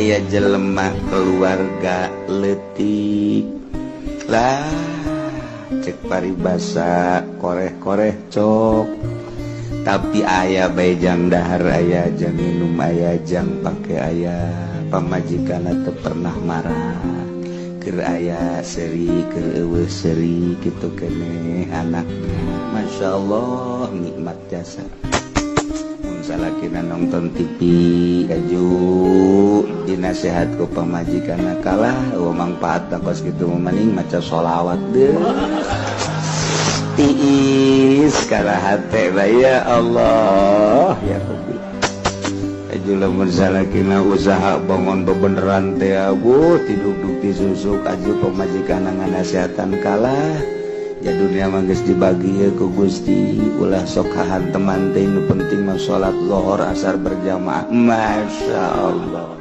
aya jelema keluarga leutik lah cek paribasa koreh-koreh cok tapi aya bae jang dahar aya jang minum aya jang pake aya pamajikan teu pernah marah keur aya seuri keur eueuh seuri kitu keneh anakna. Masya Allah nikmat jasa. Mun salakina nonton TV aju dinasehat ku pamajikanna kalah eueuh mangfaatna kos kitu mending maca sholawat deuh tiis kana hate bae ya Allah ya Rabbi. Aju lamun salakina usaha bangun bebeneran teh abuh tiduk-duk disusuk aju pamajikanna nganasehatan kalah ya dunia mah geus dibagi ye ku Gusti ulah sok hahanteman teh nu penting mah salat zuhur asar berjamaah. Masya Allah.